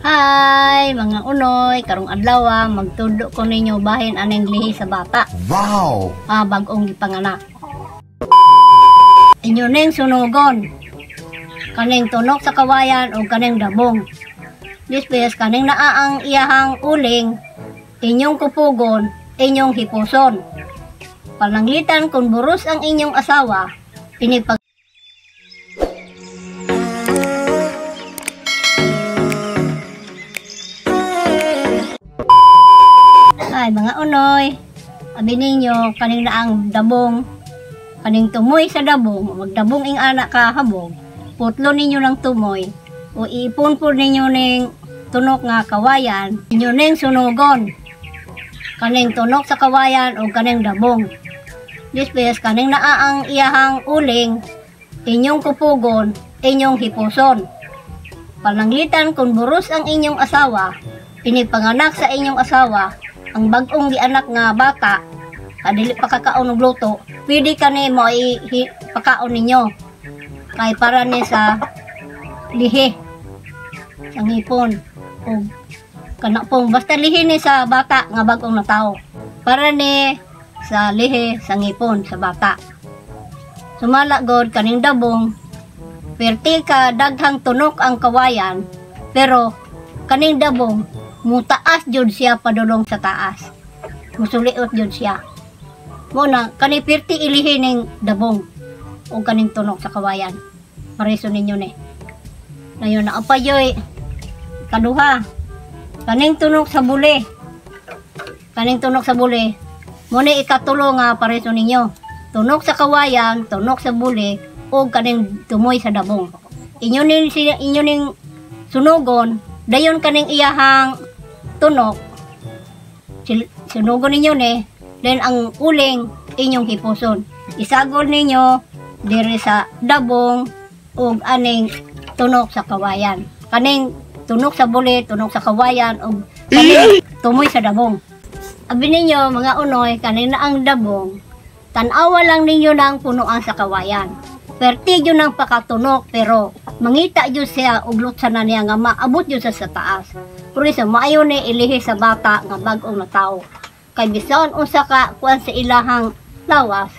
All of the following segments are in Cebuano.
Hi, mga unoy, karong adlaw magtudlo ko ninyo bahin aning lihi sa bata. Wow! Bag-ong gipanganak. Inyo ning sunugon. Kaning tunok sa kawayan o kaning dabong. Dispes kaning naa ang iyahang uling, inyong kupugon, inyong hipuson. Pananglitan kung buros ang inyong asawa, inipag Ay, mga unoy, abi ninyo, kaning naang dabong, kaning tumoy sa dabong, magdabong ing anak ka habog, putlo ninyo ng tumoy, o iipon po ninyo ning tunok nga kawayan, inyo ning sunugon, kaning tunok sa kawayan o kaning dabong. Dispes, kaning naa ang iyahang uling, inyong kupugon, inyong hipuson. Pananglitan kung buros ang inyong asawa, inipanganak sa inyong asawa, ang bag-ong gianak nga bata, dili pa kakaon og luto, pwede kani mo pakaon ninyo. Kay para ni sa lihi, sa ngipon, o kana pong basta lihi ni sa bata nga bag-ong natawo. Para ni sa lihi sa ngipon sa bata. Sumala god kaning dabong, perti ka daghang tunok ang kawayan, pero kaning dabong mutaas jud siya padulong sa taas. Musuliot jud siya. Muna, kani pirti ilihi ning dabong o kaning tunok sa kawayan. Pareso ninyo ni. Ngayon na apayoy kaduha. Kaning tunok sa buli. Kaning tunok sa buli. Muna ikatulo nga pareso ninyo. Tunok sa kawayan, tunok sa buli o kaning tumoy sa dabong. Inyo ning sunugon, dayon kaning iyahang tunok, sunugon ninyo ni, then ang uling inyong hipuson. Isagol ninyo diri sa dabong ug aning tunok sa kawayan. Kaning tunok sa buli, tunok sa kawayan ug kaning tumoy sa dabong. Abi ninyo mga unoy, kaning na ang dabong, tan-awa lang ninyo nang punuan sa kawayan. Perti yun ang pakatunok, pero mangita yun siya og lutsan na niya nga maabot yun siya sa taas. Pero isa, maayo ni ilihi sa bata nga bag-ong natawo. Kay bisan unsa ka kuan sa ilahang lawas,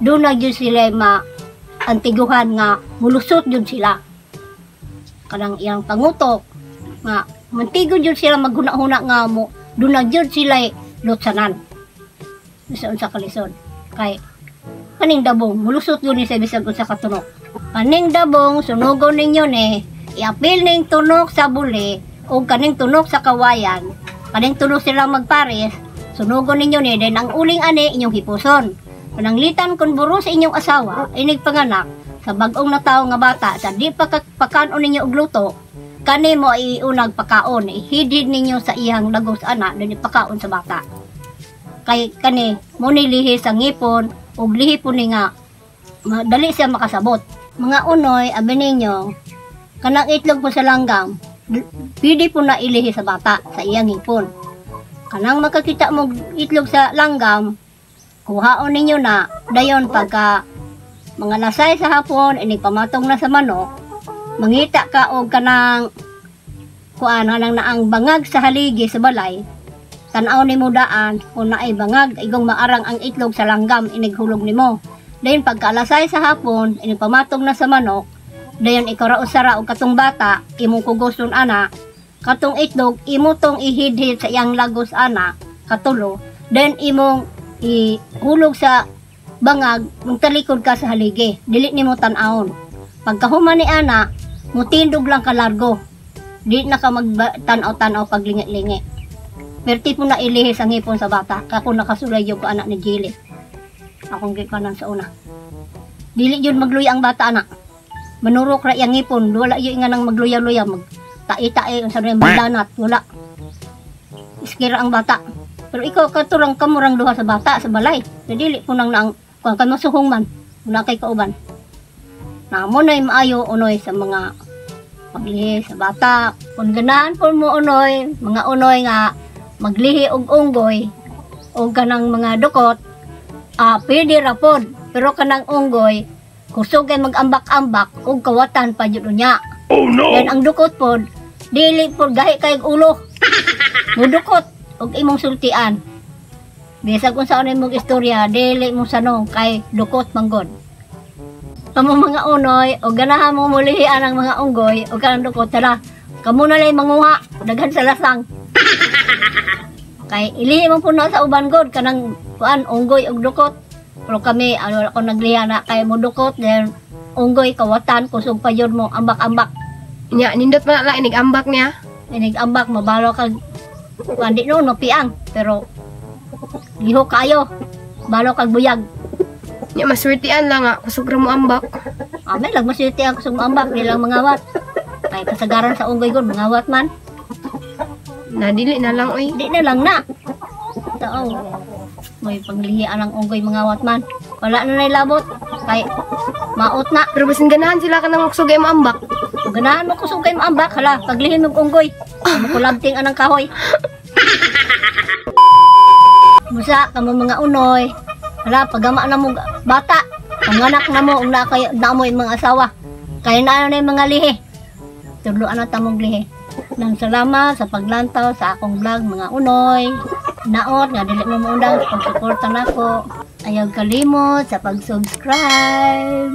doon na yun sila maantiguhan nga mulusot yun sila. Kanang iyang pangutok, nga mantigo yun sila maghuna-huna nga mo, doon na yun sila lutsanan. Bisan unsa ka lisod. Kay kaning dabong, mulusot yun ni sa bisag unsa ka tunok. Kaning dabong, sunugon ninyo ni, iapil ning tunok sa buli, o kaning tunok sa kawayan, kaning tunok sila magpares, sunugon ninyo ni, then ang uling ani inyong hipuson. Pananglitan kung buro sa inyong asawa, inig panganak, sa bag-ong natawo nga bata, sa di pa pakaon ninyo og luto, kani mo iunag pakaon, ihidid ninyo sa iyang lagos ana, then ipakaon sa bata. Kay kani, mo nilihi sa ngipon, og lihi po ni nga, dali siya makasabot. Mga unoy, abi ninyo, kanang itlog po sa langgam, pwede po na ilihi sa bata, sa iyang ngipon. Kanang makakita mo itlog sa langgam, kuhaon ninyo na, dayon pagka mga lasay sa hapon, inig pamatong na sa manok, mangita ka og kanang, kuan, kanang naang bangag sa haligi sa balay, tan-aw nimo daan kung naay bangag, igong maarang ang itlog sa langgam, inighulog nimo. Dayon pagkaalasay sa hapon, inig pamatong na sa manok, dayon ikaw ra usara og katong bata, imong kugoson ana, katong itlog imo tong ihidhid sa iyang lagos ana, katulo, dayon imong ihulog sa bangag, magtalikod ka sa haligi, dili nimo tan-awon. Pagkahuman ni ana, mutindog lang ka largo, di na ka magtan-aw-tan-aw paglingi-lingi. Perti po na ilihi sa ngipon sa bata, kako nakasulay yung anak ni Jilly. Akong gikanan sa una. Dili yun magluya ang bata, anak. Manurok ra iyang ngipon, wala yun nga nang magluya-luya, magtae-tae, ang sabi magdanat, wala. Iskira ang bata. Pero ikaw, katurang kamurang duha sa bata, sa balay. Dili po nang naang, kung kay masuhong man, wala kay kauban. Na mo na'y maayo, unoy, sa mga paglihi sa bata. Kung ganahan po mo, unoy, mga unoy nga, maglihi og unggoy o kanang mga dukot, pwede ra pod, pero kanang unggoy kusog kay magambak-ambak og kawatan pa jud unya. Oh no. Then ang dukot pod Dili po gahi kay ulo. Mudukot og imong sultian. Bisag kung saan imong istorya, dili mo sanong kay dukot manggod. Kamo mga unoy, o ganahan mo mulihian ang mga unggoy, o kanang dukot, tara, kamo na lang manguha, daghan sa lasang. Kay ilihi mo puno sa uban god kanang kuan unggoy og dukot. Pero kami ano ako nagliha na kay mo dukot then unggoy kawatan kusog pa yun mo ambak-ambak. Nya nindot man na inig ambak niya. Inig ambak mabalo kag kuan di no piang pero lihok kayo. Balo kag buyag. Nya maswertian lang nga kusog ra mo ambak. Amen lang maswerte ang kusog mo ambak di lang mangawat. Kay kasagaran sa unggoy god mangawat man. Na dili na lang oy. Di na lang na. Tao. May panglihian ang unggoy mangawat man. Wala na nailabot. Kay maot na. Pero basin ganahan sila kanang kusog mo ambak. Kung ganahan mo kusog kay maambak, hala, paglihin mong unggoy. Makulabting anang kahoy. Musa, kamo mga unoy. Hala, pagama na mo bata. Panganak na mo, ug na kayo, na mo yung mga asawa. Kaya na na yung mga lihi. Tudloan na tamong lihi. Nang salamat sa paglantaw sa akong vlog mga unoy. Naot nga dili mo maundang sa pagsuporta nako. Ayaw kalimot sa pag-subscribe.